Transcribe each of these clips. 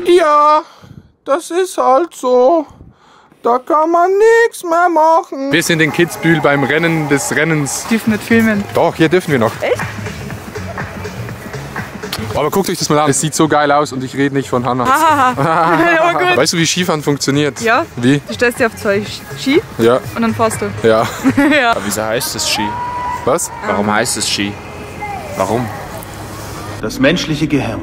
Ja, das ist halt so. Da kann man nichts mehr machen. Wir sind in Kitzbühel beim Rennen des Rennens. Wir dürfen nicht filmen. Doch, hier dürfen wir noch. Echt? Aber guckt euch das mal an. Es sieht so geil aus und ich rede nicht von Hannah. Ja, gut. Weißt du, wie Skifahren funktioniert? Ja. Wie? Du stellst dir auf 2 Ski Ja. und dann fährst du. Ja. Ja. Aber wieso heißt es Ski? Was? Warum heißt es Ski? Warum? Das menschliche Gehirn.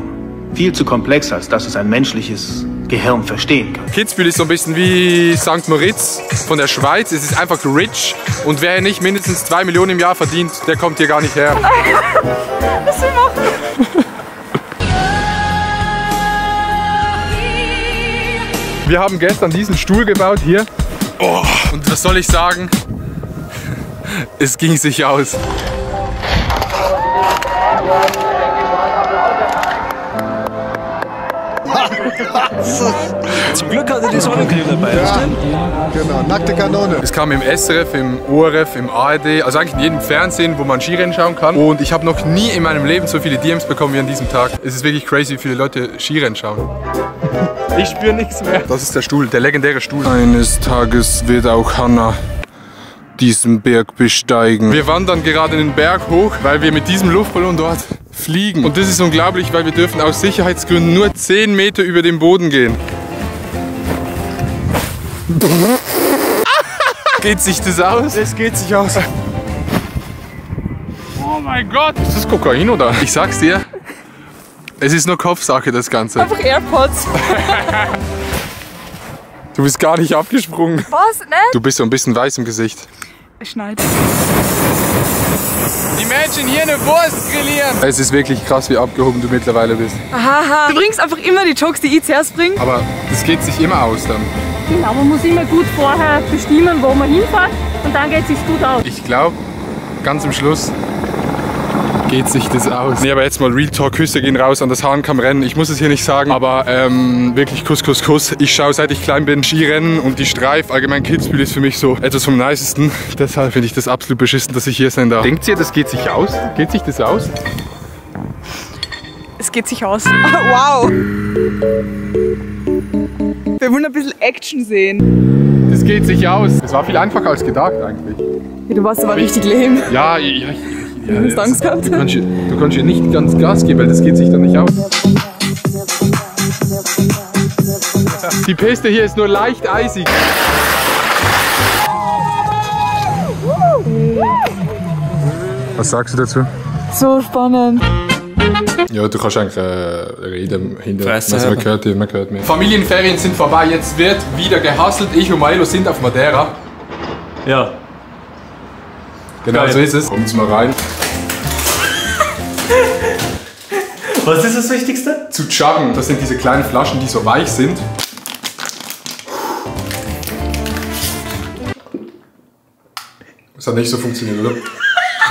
Viel zu komplex, als dass es ein menschliches Gehirn verstehen kann. Kitzbühel ist so ein bisschen wie St. Moritz von der Schweiz. Es ist einfach rich und wer hier nicht mindestens 2 Millionen im Jahr verdient, der kommt hier gar nicht her. Was wir machen? Wir haben gestern diesen Stuhl gebaut hier. Oh, und was soll ich sagen? Es ging sich aus. Zum Glück hatte die Sonnencreme dabei, das stimmt? Genau, nackte Kanone. Es kam im SRF, im ORF, im ARD, also eigentlich in jedem Fernsehen, wo man Skirennen schauen kann. Und ich habe noch nie in meinem Leben so viele DMs bekommen wie an diesem Tag. Es ist wirklich crazy, wie viele Leute Skirennen schauen. Ich spüre nichts mehr. Das ist der Stuhl, der legendäre Stuhl. Eines Tages wird auch Hannah diesen Berg besteigen. Wir wandern gerade den Berg hoch, weil wir mit diesem Luftballon dort fliegen. Und das ist unglaublich, weil wir dürfen aus Sicherheitsgründen nur 10 Meter über dem Boden gehen. Geht sich das aus? Es geht sich aus. Oh mein Gott! Ist das Kokain oder? Ich sag's dir, es ist nur Kopfsache, das Ganze. Einfach AirPods. Du bist gar nicht abgesprungen. Was? Ne? Du bist so ein bisschen weiß im Gesicht. Es schneit. Die Menschen hier eine Wurst grillieren. Es ist wirklich krass, wie abgehoben du mittlerweile bist. Aha. Du bringst einfach immer die Jokes, die ich zuerst bringe. Aber das geht sich immer aus dann. Genau, man muss immer gut vorher bestimmen, wo man hinfährt und dann geht es sich gut aus. Ich glaube, ganz am Schluss geht sich das aus. Nee, aber jetzt mal Real Talk, Küsse gehen raus an das Hahnkammrennen. Ich muss es hier nicht sagen, aber wirklich Kuss, Kuss, Kuss. Ich schaue, seit ich klein bin, Skirennen und die Streif, allgemein Kitzbühel ist für mich so etwas vom Nicesten. Deshalb finde ich das absolut beschissen, dass ich hier sein darf. Denkt ihr, das geht sich aus? Geht sich das aus? Es geht sich aus. Wow! Wir wollen ein bisschen Action sehen. Das geht sich aus. Es war viel einfacher als gedacht eigentlich. Ja, du warst aber richtig lame. Ja, Du hast Angst gehabt. Du kannst hier nicht ganz Gas geben, weil das geht sich dann nicht aus. Die Piste hier ist nur leicht eisig. Was sagst du dazu? So spannend. Ja, du kannst eigentlich reden hinter. Fresse Also man hört mehr. Familienferien sind vorbei, jetzt wird wieder gehustelt. Ich und Milo sind auf Madeira. Ja. Genau, Geil. so ist es. Kommen Sie mal rein. Was ist das Wichtigste? Zu chuggen, das sind diese kleinen Flaschen, die so weich sind. Das hat nicht so funktioniert, oder?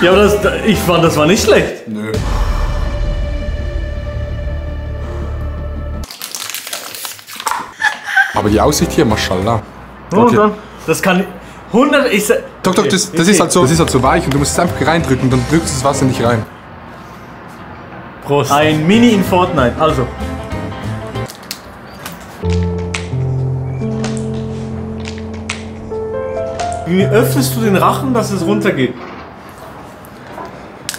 Ja, aber ich fand, das war nicht schlecht. Nö. Aber die Aussicht hier, mashallah. Und dann, das kann 100, ich sag... Doch, das ist halt so weich und du musst es einfach reindrücken, dann drückst du das Wasser nicht rein. Prost. Ein Mini in Fortnite, also. Wie öffnest du den Rachen, dass es runtergeht?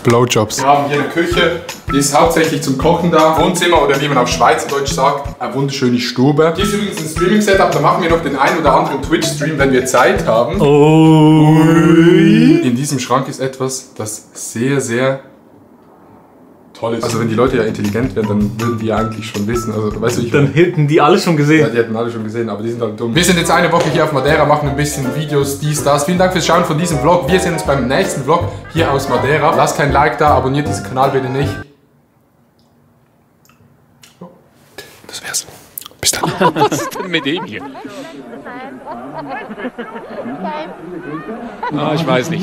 Blowjobs. Wir haben hier eine Küche, die ist hauptsächlich zum Kochen da. Wohnzimmer oder wie man auf Schweizerdeutsch sagt, eine wunderschöne Stube. Hier ist übrigens ein Streaming-Setup, da machen wir noch den einen oder anderen Twitch-Stream, wenn wir Zeit haben. Oh. In diesem Schrank ist etwas, das sehr, sehr toll ist. Also wenn die Leute ja intelligent wären, dann würden die ja eigentlich schon wissen. Also, weißt du, Dann hätten die alle schon ja, gesehen. die hätten alle schon gesehen, aber die sind halt dumm. Wir sind jetzt eine Woche hier auf Madeira, machen ein bisschen Videos, dies, das. Vielen Dank fürs Schauen von diesem Vlog. Wir sehen uns beim nächsten Vlog hier aus Madeira. Lasst kein Like da, abonniert diesen Kanal bitte nicht. Das wär's. Bis dann. Was ist denn mit dem hier? Ich weiß nicht.